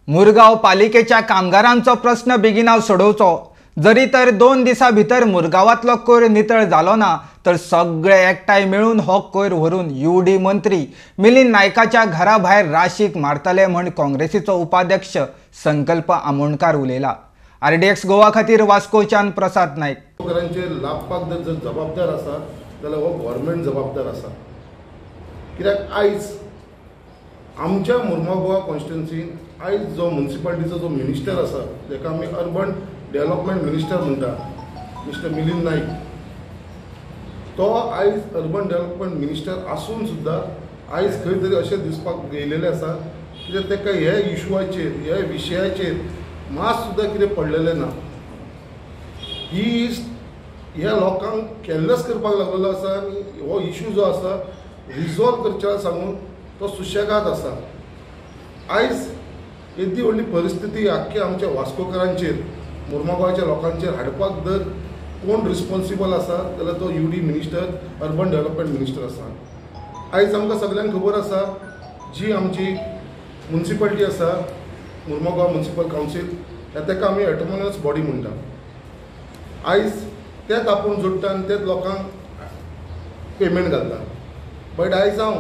मुरगांव पालिकेच्या कामगारांचो प्रस्न बेगिनाव सोडोवचो। जरी तर 2 दिसां भितर मुरगांवांतलो कोयर नितळ जालो ना तर सगळे एकठांय मेळून हो कोयर व्हरून युडी मंत्री मिलिंद नायकाच्या घरा भायर राशीक मारतले म्हण काँग्रेसीचो उपाध्यक्ष संकल्प आमोणकार उलयला। आरडीएक्स गोवा खातीर वास्कोच्यान प्रसाद नायक। लाभपाक जर जबाबदार आसा जाल्यार हो गव्हर्मेंट जबाबदार आसा, कित्याक आयज आमच्या मुर्मगांव कॉन्स्टिट्युन्सीन आयज जो म्युनिसिपालिटीचो जो मिनिस्टर आसा ताका आमी अर्बन डेव्हलपमेंट मिनिस्टर म्हणटा, मिस्टर मिलिंद नायक, तो आयज अर्बन डेव्हलपमेंट मिनिस्टर आसून सुद्दां आयज खंय तरी अशें दिसपाक येयलेलें आसा कित्याक ताका हे इशुआचेर ह्या विशयाचेर मात सुद्दां कितें पडलेलें ना। ही ह्या लोकांक कॅरलेस करपाक लागलेलो आसा आनी हो इशू जो आसा रिजॉल्व करच्या सांगून तो सुशेगाद आसा। आयज येदी व्हडली परिस्थिती आख्खे आमच्या वास्कोकारांचेर मुर्मगांवच्या लोकांचेर हाडपाक जर कोण रिस्पॉन्सिबल आसा जाल्यार तो UD minister urban development minister आसा। आयज आमकां सगल्यांक खबर आसा जी आमची म्युनिसिपालिटी आसा मुर्मगांव म्युनिसिपल कावन्सील ताका आमी ऑटोनॉमस बॉडी म्हणटा। आयज तेच आपूण जोडटा आनी तेच लोकांक पेमेंट घालता, बट आयज हांव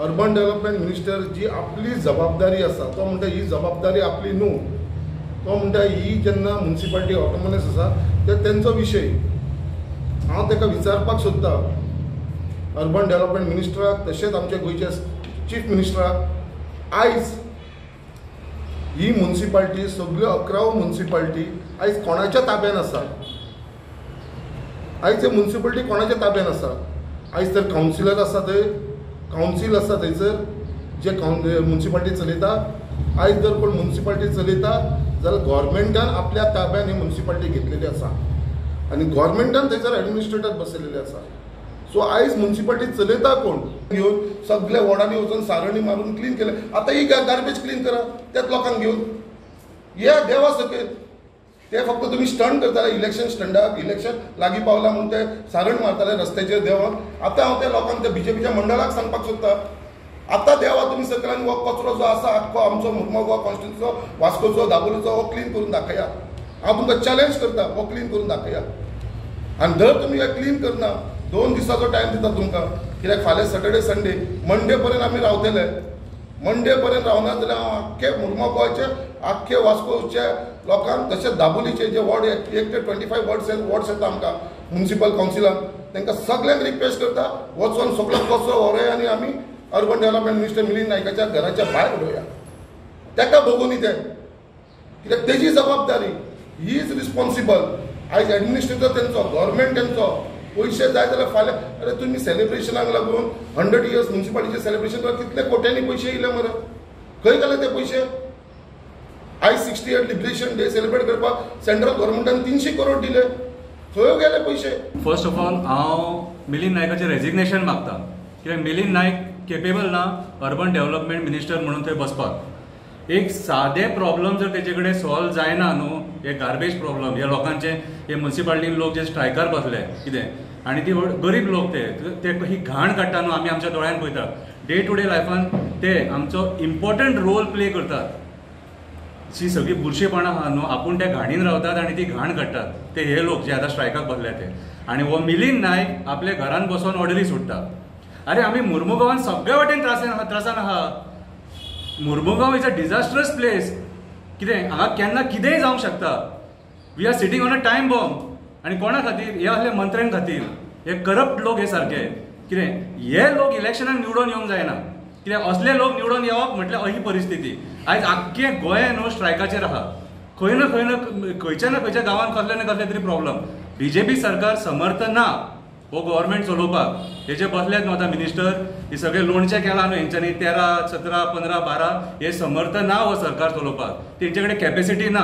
अर्बन डेव्हलपमेंट मिनिस्टर जी आपली जबाबदारी आसा तो म्हणटा ही जबाबदारी आपली न्हू, तो म्हणटा ही जेन्ना म्युनिसिपालिटी ऑटोनॉमस आसा ते तेंचो विशय। हांव ताका विचारपाक सोदता अर्बन डेव्हलपमेंट मिनिस्टराक तशेंच आमच्या गोंयच्या चीफ मिनिस्टराक, आयज ही म्युनिसिपालिटी सगळ्यो 11 म्युनिसिपालिटी आयज कोणाच्या ताब्यान आसा? आयज ही म्युनिसिपालिटी कोणाच्या ताब्यान आसा? आयज तर कावन्सिलर आसा, थंय कावन्सील आसा थंयसर जे म्युनिसिपालिटी चलयता। आयज जर कोण म्युनिसिपालिटी चलयता जाल्यार गव्हर्मेंटान आपल्या ताब्यान ही म्युनिसिपालिटी घेतलेली आसा आनी गव्हर्मेंटान थंयसर एडमिनिस्ट्रेटर बसयलेले आसा। सो आयज म्युनिसिपालिटी चलयता कोण? घेवन सगल्या वॉर्डांनी वचून सारणी मारून क्लीन केलें, आतां ही गार्बेज क्लीन करा त्याच लोकांक घेवन या देवा सकयल। ते फक्त तुमी स्टंट करताले इलेक्शन स्टंटाक, इलेक्शन लागीं पावला म्हूण ते सारण मारताले रस्त्याचेर देंवन। आतां हांव त्या लोकांक त्या बीजेपीच्या मंडळाक सांगपाक सोदता, आतां देवा तुमी सकयल हो कचरो जो आसा आख्खो आमचो मुर्मगांव कॉन्स्टिट्युन्सीचो वास्कोचो दाबोलीचो हो क्लीन करून दाखया। हांव तुमकां चॅलेंज करता, हो क्लीन करून दाखया। आनी जर तुमी हे क्लीन करना 2 दिसाचो टायम दिता तुमकां, कित्याक फाल्यां सॅटर्डे संडे मंडे पर्यंत आमी रावतले। मंडे पर्यंत रावना जाल्यार हांव आख्खे मुर्मगांवचे आख्खे वास्कोचे लोकांक तशेंच दाबोलीचे जे वॉर्ड 1 ते 25 वॉर्ड्स येता आमकां म्युनिसिपल कावन्सिलान तांकां सगल्यांक रिक्वेस्ट करता वचोन सगळो कचरो व्हरोया आनी आमी अर्बन डेव्हलपमेंट मिनिस्टर मिलिंद नायकाच्या घराच्या भायर उडोवया। ताका भोगोनी तें, कित्याक तेजी जबाबदारी, he is responsible. आयज एडमिनिस्ट्रेटर तेंचो, गव्हर्मेंट तेंचो, पयशे जाय जाल्यार फाल्यां अरे तुमी सेलिब्रेशनाक लागून 100 इयर्स म्युनिसिपालिटीचें सेलिब्रेशन करपाक कितले कोट्यांनी पयशे येयले मरे, खंय गेले ते पयशे? आयज 68 लिबरेशन डे सेलिब्रेट करपाक सेंट्रल गव्हर्मेंटान 300 करोड दिले, खंय गेले पयशे? फर्स्ट ऑफ ऑल हांव मिलिंद नायकाचें रेजिग्नेशन मागता, कित्याक मिलिंद नायक केपेबल ना अर्बन डेव्हलपमेंट मिनिस्टर म्हणून थंय बसपाक। एक सादे प्रॉब्लम जर तेजे कडेन सॉल्व जायना न्हू, हे गार्बेज प्रॉब्लम, हे लोकांचे हे म्युनिसिपालिटीन लोक जे स्ट्रायकार बसले कितें आनी ती गरीब लोक ते ही घाण काडटा न्हू, आमी आमच्या दोळ्यान पळयता डे टू डे लायफान ते आमचो इम्पॉर्टंट रोल प्ले करतात। जी सगळीं बुरशेपणां आहा न्हू, आपूण त्या घाणीन रावतात आनी ती घाण काडटात ते हे लोक जे आतां स्ट्रायकाक बसले ते। आनी हो मिलिंद नायक आपल्या घरान बसोन ऑर्डरी सोडटा। अरे आमी मुर्मगांवान सगळे वाटेन त्रासान आहा। Mormugao is a disastrous place, कितें हांगा केन्ना कितेंय जावंक शकता। We are sitting on a time bomb. आनी कोणा खातीर? हे असले मंत्र्यां खातीर, हे करप्ट लोक हे सारके कितें हे लोक इलेक्शनाक निवडून येवंक जायना, कित्याक असले लोक निवडून येवप म्हटल्यार अशी परिस्थिती। आयज आख्खें गोंय न्हू स्ट्रायकाचेर आहा, खंय ना खंय ना खंयच्या ना खंयच्या गांवांत कसले ना कसले तरी प्रॉब्लम। बीजेपी सरकार समर्थ ना हो गव्हर्मेंट चलोवपाक। हे जे बसल्यात न्हू आतां मिनिस्टर, हे सगळे लोणचें केलां न्हू हेंच्यांनी 13, 17, 15, 12 हे समर्थ ना हो सरकार चलोवपाक, तेंचे कडेन कॅपेसिटी ना।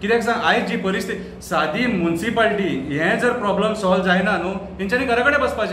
कित्याक सांग, आयज जी परिस्थिती सादी म्युनिसिपालिटी हें जर प्रॉब्लम सॉल्व जायना न्हू, तेंच्यांनी घरा कडेन बसपाचें।